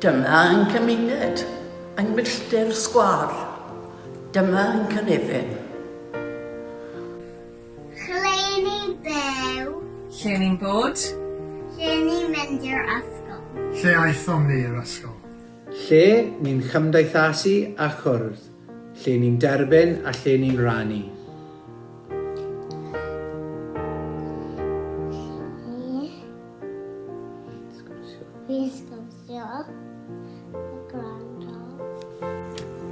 Dyma ein cymuned, ein milltir sgwâr. Dyma ein cynefin. Lle ni'n byw. Lle ni'n bod. Lle ni'n mynd i'r ysgol. Lle aethom ni i'r ysgol. Lle ni'n chymdeithasu a chwrdd. Lle ni'n derbyn a lle ni'n rannu. Fi'n sgwrsio a gwrando.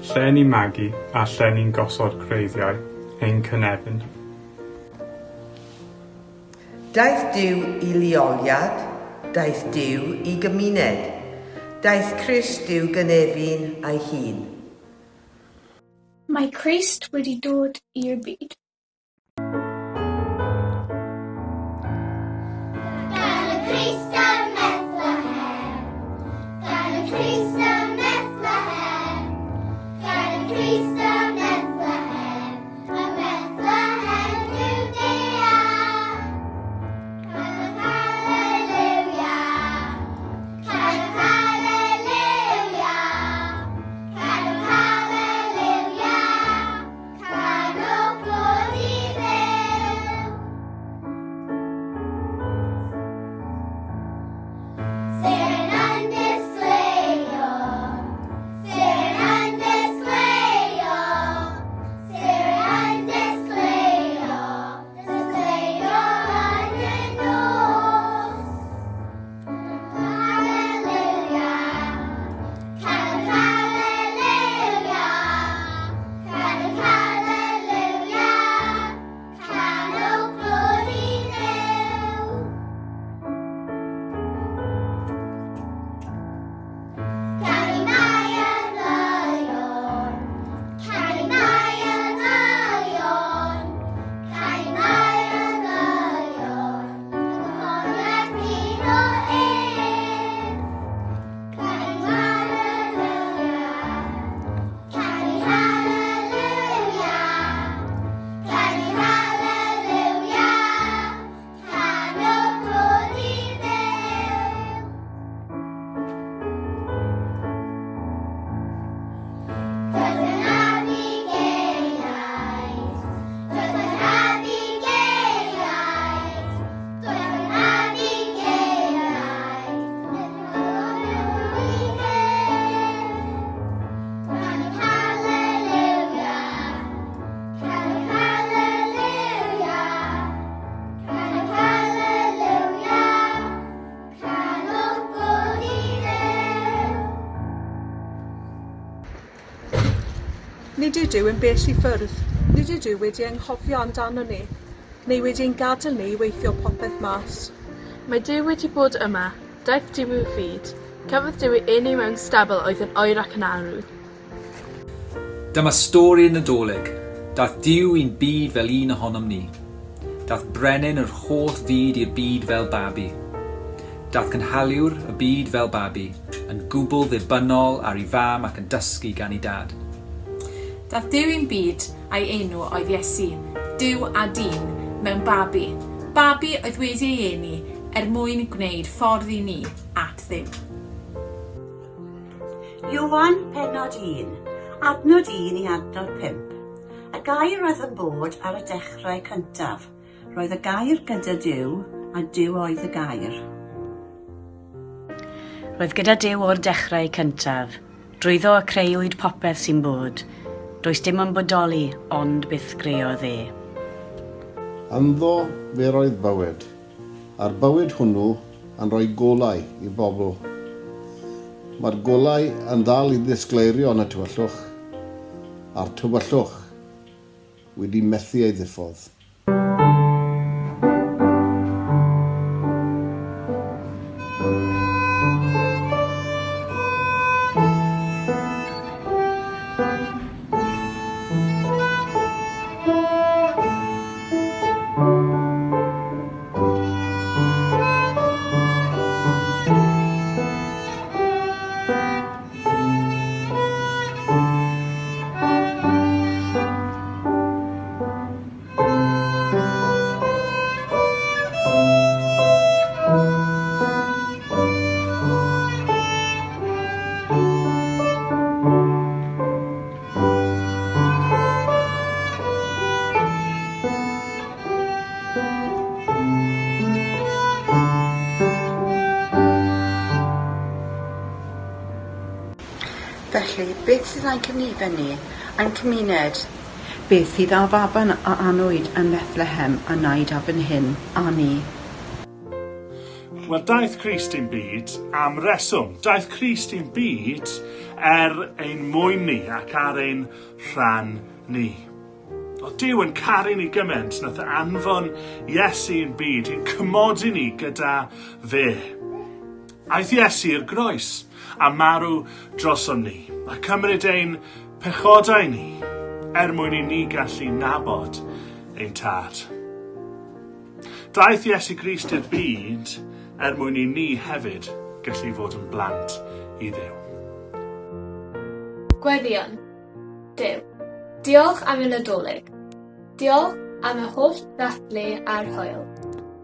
Lle ni'n magu a lle ni'n gosod creiddiau ein cynefin. Daeth Duw i leoliad, daeth Duw i gymuned, daeth Crist i'w gynefin ei hun. Mae Crist wedi dod i'r byd. Gan y Crist ym Methlehem, gan y Crist ym Methlehem, gan y Crist ym Methlehem, ym Methlehem Jwdea. Canwch Haleliwia, canwch Haleliwia, canwch Haleliwia, canwch glod i Dduw. Seren yn disgleirio, seren yn disgleirio, seren yn disgleirio, disgleirio yn y nos. Hallelujah, canwch hallelujah, canwch hallelujah, canwch glod i Dduw. Canu mae yn ddynion, canu mae yn ddynion, canu mae yn ddynion, ac ymholiad dyn o ef. Canu hallelujah, canu hallelujah, canu hallelujah, canwch glod i Dduw. Doedd yn abigeiliaid, doedd yn abigeiliaid, doedd yn abigeiliaid, yn Canwch hallelujah, canwch hallelujah, canwch hallelujah, canwch glod i Dduw. Nid yw Duw yn bell i ffwrdd. Nid yw Duw wedi anghofio amdanon ni, neu wedi ein gadael ni i weithio popeth mas. Mae Duw wedi bod yma. Daeth Duw i'w fyd. Cafodd Duw ei eni mewn stabl oedd yn oer ac yn arw. Dyma stori y Nadolig. Daeth Duw i'n byd fel un ohonom ni. Daeth brenin yr holl fyd i'r byd fel babi. Daeth cynhaliwr y byd fel babi, yn gwbl ddibynnol ar ei fam ac yn dysgu gan ei dad. Daeth Duw i'n byd, a'i enw oedd Iesu, Duw a dyn, mewn babi, babi oedd wedi ei eni er mwyn gwneud ffordd i ni at Dduw. Ioan pennod 1, adnod 1 i adnod 5. Y gair oedd yn bod ar y dechrau cyntaf. Roedd y gair gyda Duw, a Duw oedd y gair. Roedd gyda Duw o'r dechrau cyntaf. Drwyddo y creuwyd popeth sy'n bod. Does dim yn bodoli ond byth greodd e. Ynddo fe roedd bywyd, a'r bywyd hwnnw yn rhoi golau i bobl. Mae'r golau yn ddal i ddisgleirio yn y tywyllwch, a'r tywyllwch wedi methu ei ddiffodd. Beth sydd â'n cefnifen ni, a'n cymuned? Beth sydd â faban a anwyd yn Fethlehem a wnaed â fan hyn, a ni? Wel, daeth Crist i'n byd am reswm. Daeth Crist i'n byd er ein mwyn ni ac ar ein rhan ni. Oedd Duw yn caru ni gymaint nath e anfon Iesu i'n byd i'n cymodi ni gyda fe. Aeth Iesu i'r groes a marw drosom ni, a cymryd ein pechodau ni, er mwyn i ni gallu nabod ein Tad. Daeth Iesu Grist i'r byd er mwyn i ni hefyd gallu fod yn blant i Dduw. Gweddïwn. Duw. Diolch am y Nadolig. Diolch am y holl ddathlu a'r hwyl.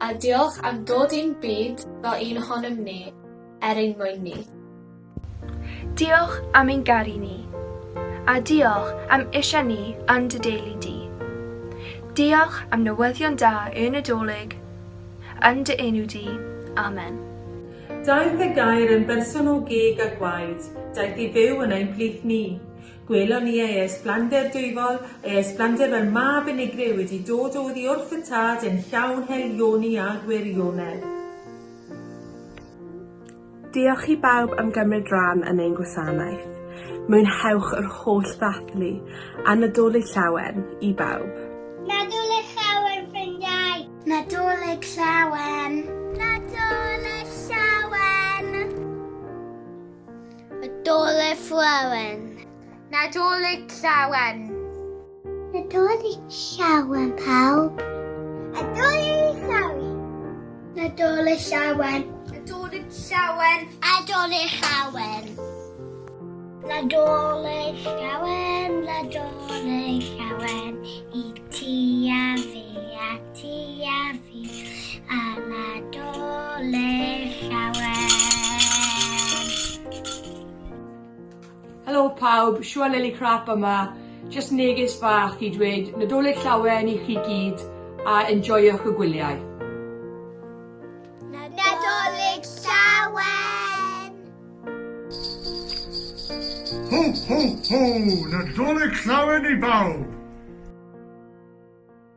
A diolch am dod i'n byd fel un ohonom ni, er ein mwyn ni. Diolch am ein garu ni. A diolch am eisiau ni yn dy deulu di. Diolch am newyddion da y Nadolig, yn dy enw di. Amen. Daeth y Gair yn berson o geg a gwaed, daeth i fyw yn ein plith ni. Gwelon ni ei ysblander dwyfol, ei ysblander fel mab unigryw wedi dod oddi wrth y Tad yn llawn haelioni a gwirionedd. Diolch i bawb am gymryd rhan yn ein gwasanaeth. Mwynhewch yr holl ddathlu, a Nadolig Llawen i bawb. Nadolig Llawen ffrindiau! Nadolig Llawen! Nadolig Llawen! Nadolig Llawen! Nadolig Llawen! Nadolig Llawen pawb! Nadolig Llawen! Nadolig Llawen! Nadolig Llawen! Nadolig Llawen! Nadolig Llawen, Nadolig Llawen, i ti a fi, a ti a fi, a Nadolig Llawen. Helo pawb, Siwan Lili Crap yma. Jyst neges fach i dweud Nadolig Llawen i chi gyd a enjoiwch y gwyliau. Nadolig Llawen! Ho, ho, ho! Nadolig Llawen i bawb!